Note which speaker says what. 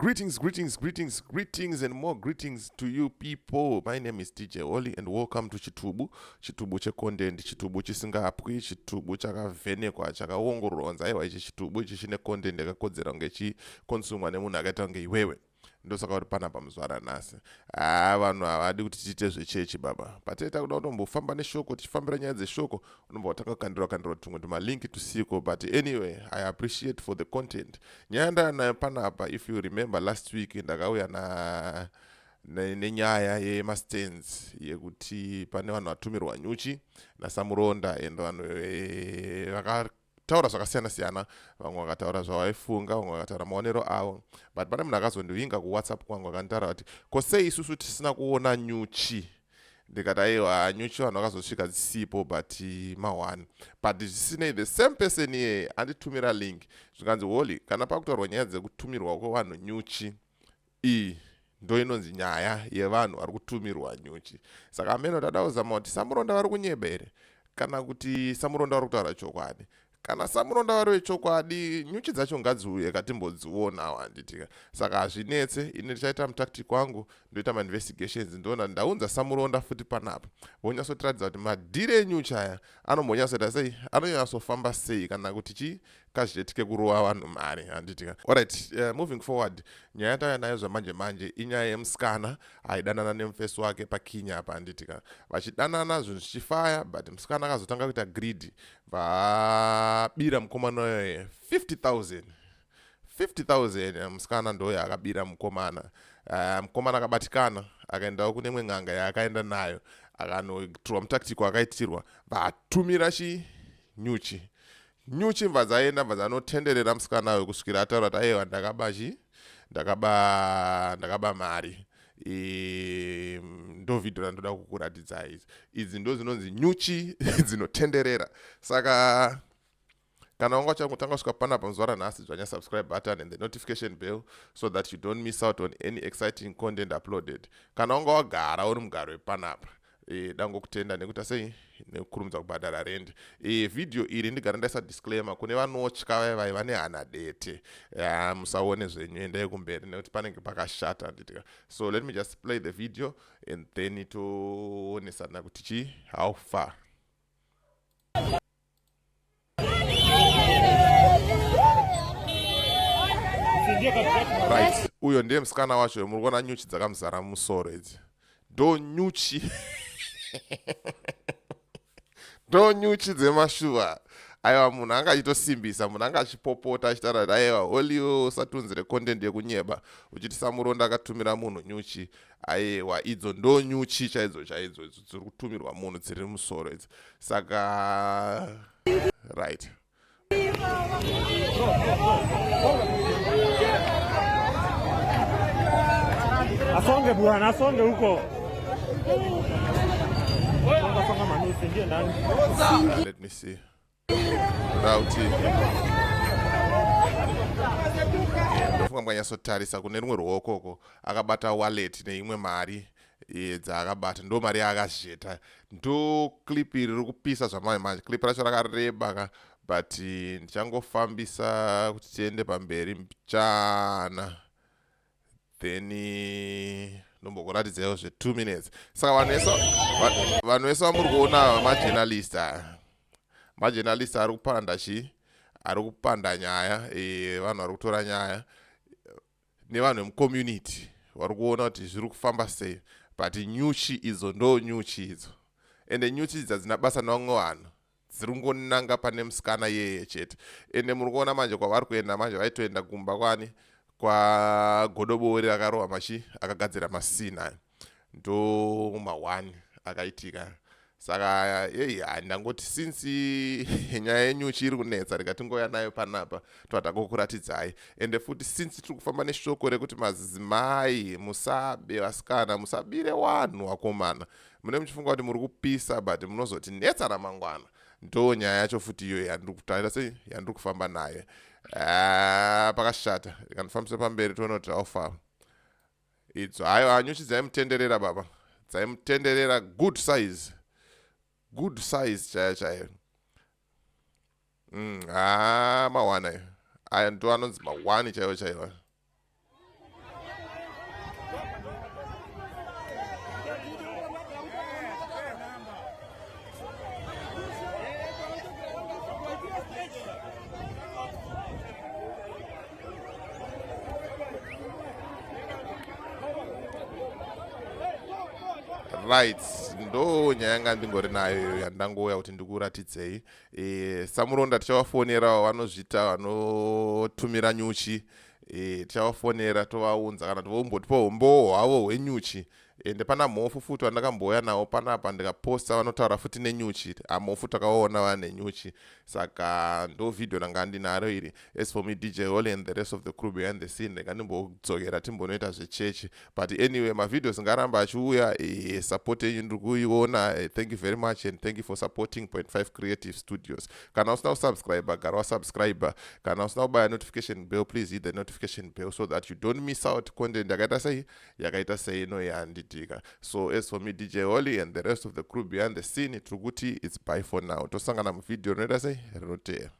Speaker 1: Greetings, greetings, greetings, greetings, and more greetings to you people. My name is DJ Holly, and welcome to Chitubu. Chitubu checontent, chitubu chisingapwi, chitubu chakavhenekwa, chakaongororwa kunzi aiwa ichi chitubu ichi chine content yakakodzera kunge ichikonsumwa nemunhu akaita kunge iwewe. Ndosaka uri panapa muzuva ranhasi. Haa, vanhu havadi kuti tiite zvechechi baba. Pateta kuda kutombofamba neshoko, tichifambira nyaya dzeshoko, unobva watanga kukandirwa kandirwa tumwe tumalink tusiko. But anyway, I appreciate for the content. Nyaya ndanayo panapa, if you remember last week ndakauya na nenyaya yemastands yekuti pane vanhu vatumirwa nyuchi naSamuronda, and vanhu vakataura zvakasiyana siyana. Vamwe vakataura zvavaifunga, vamwe vakataura maonero avo, but pane munhu akazondivinga kuWhatsApp kwangu akanditaura kuti, "Ko sei isusu tisina kuona nyuchi?" Ndikati, "Aiwa, nyuchi vanhu vakazosvika dzisipo, but ma1." But zvisinei, the same person iyeye anditumira link, zvikanzi, "Holy, kana pakutaurwa nyaya dzekutumirwa kwevanhu nyuchi, iyi ndo inonzi nyaya yevanhu vari kutumirwa nyuchi." Saka ameno tada kuzama kuti Samuronda vari kunyeba here kana kuti Samuronda vari kutaura chokwadi. Kana Samuronda vari vechokwadi, nyuchi dzacho ngadziuye katimbodzionawo, handitika? Saka hazvinetse, ini ndichaita mutactic wangu, ndoita mainvestigations, ndoona ndaunza Samuronda futi panapa, vonyatsotiratidza kuti madhiri enyuchi aya anombonyatsoita sei, anonyatsofamba sei, kana kuti chi kazheti kekurova vanhu mari, handitika? Alright, moving forward, nyaya yatauya nayo zvamanje manje inyaya yemusikana aidanana nemufesi wake pakinya apa, handitika? Vachidanana, zvinhu zvichifaya, but musikana akazotanga kuita greed, vabira mukomana uyoye 50,000. 50,000 musikana ndo yaakabira mukomana. Mukomana akabatikana, akaendawo kune imwe n'anga yaakaenda nayo, akanoitirwa mutactic akaitirwa, vatumira chi nyuchi. Nyuchi mbva dzaenda, mbva dzanotenderera musikana uyo kusvikira ataura kuti, "Aiwa, ndakaba chi ndakaba mari." Ndo vhidhio randoda kukuratidzai. Idzi idzi ndo dzinonzi nyuchi dzinotenderera. Saka kana wanga uchangotanga kusvika panapa muzuva ranhasi, dzvanya subscribe button and the notification bell so that you don't miss out on any exciting content uploaded. Kana wanga wagara uri mugaro wepanapa, dangokutenda nekuti sei nekukurumidza kubhadhara rent. Vhidhiyo iri ndigara ndaisa disclaimer kune vanotya, vaya vai vane hana dete, ya, musaone zvenyu, endai kumberi nekuti panenge pakashata, handitika? So let me just play the video and then toonesana kuti chi how far. Right, uyo ndiye musikana wacho. Muri kuona nyuchi dzakamuzara mumusoro idzi, ndo nyuchi, ndo nyuchi dzemashuva. Aiwa, munhu anga achitosimbisa, munhu anga achipopota achitaura kuti, "Aiwa, Holio, usatunzire content yekunyeba uchiti Samuronda akatumira munhu nyuchi." Aiwa, idzo ndo nyuchi chaidzo chaidzo idzo dziri kutumirwa munhu, dziri musoro idzi. Saka right.
Speaker 2: Asonge bwana, asonge huko. Songa, songa manusi, ingie ndani.
Speaker 1: Let me see. Ndoda kuti ndofunga mukanyatsotarisa kune rumwe ruoko uko, akabata wallet neimwe mari dzaakabata, ndo mari yaakazveta. Ndo clip iri riri kupisa zvamanje manje. Clip racho rakareba ka, but ndichangofambisa kuti tiende pamberi mbichana, then ndombokuratidzaiwo zve2 minutes. Saka vanhu vese vamuri kuona majournalist aya, majournalist ari kupanda chi ari kupanda nyaya, vanhu vari kutora nyaya nevanhu vemucommunity vari kuona kuti zviri kufamba sei. But nyuchi idzo ndo nyuchi idzo, ende nyuchi idzi hadzina basa nevamwe vanhu, dziri kungonanga pane musikana iyeye chete. Ende muri kuona manje kwavari kuenda manje, vaitoenda kumba kwani kwagodobori akarova machi akagadzira masina, ndo ma1 akaitika. Saka yei, handangoti since nyaya yenyuchi iri kunetsa, rikatingoya nayo panapa tobva tangokuratidzai. Ende futi since tiri kufamba neshoko rekuti madzimai musabe, vasikana musabire vanhu, vakomana mune muchifunga kuti muri kupisa, but munozoti netsa ramangwana. Ndo nyaya yacho futi iyoyo yandiri kutaura sei, yandiri kufamba nayo. Ah, pakashata. Ikandifambisa pamberi, toona kuti aufa idzo. Haiwa, nyuchi dzaimutenderera baba, dzaimutenderera. Good size, good size chaiyo chaiyo. Ha, mawana ayo, aya ndo anonzi mawani chaiwo chaiwo. Right, ndo nyaya yanga ndingori nayo iyoyo yandangouya kuti ndikuratidzei. Samuronda tichavafonerawo, vanozvita vanotumira nyuchi. Tichavafonera tovaunza kana tivombotipa umbowo hwavo hwenyuchi. Ende pana Mhofu futi vandakambouya navo panapa ndikaposta, vanotaura futi nenyuchi. Amhofu takaona vane nyuchi, saka ndo vhidhiyo ranga ndinaro iri. As for me, DJ Holly, and the rest of the crew behind the scene, ndinga ndimbodzokera timbonoita zvechechi. But anyway, mavideos ngaramba achiuya. Support yenyu ndiri kuiona. Thank you very much and thank you for supporting Point 5 Creative Studios. Kana usina kusubscribe, gara wasubscribe. Kana usina kubaya notification bell, please hit the notification bell so that you don't miss out content yakaita sei, yakaita sei inoyanditika. So as for me, DJ Holly, and the rest of the crew behind the scene, tiri kuti it's bye for now. Tosangana muvhidhiyo rinoita sei, rinoteera.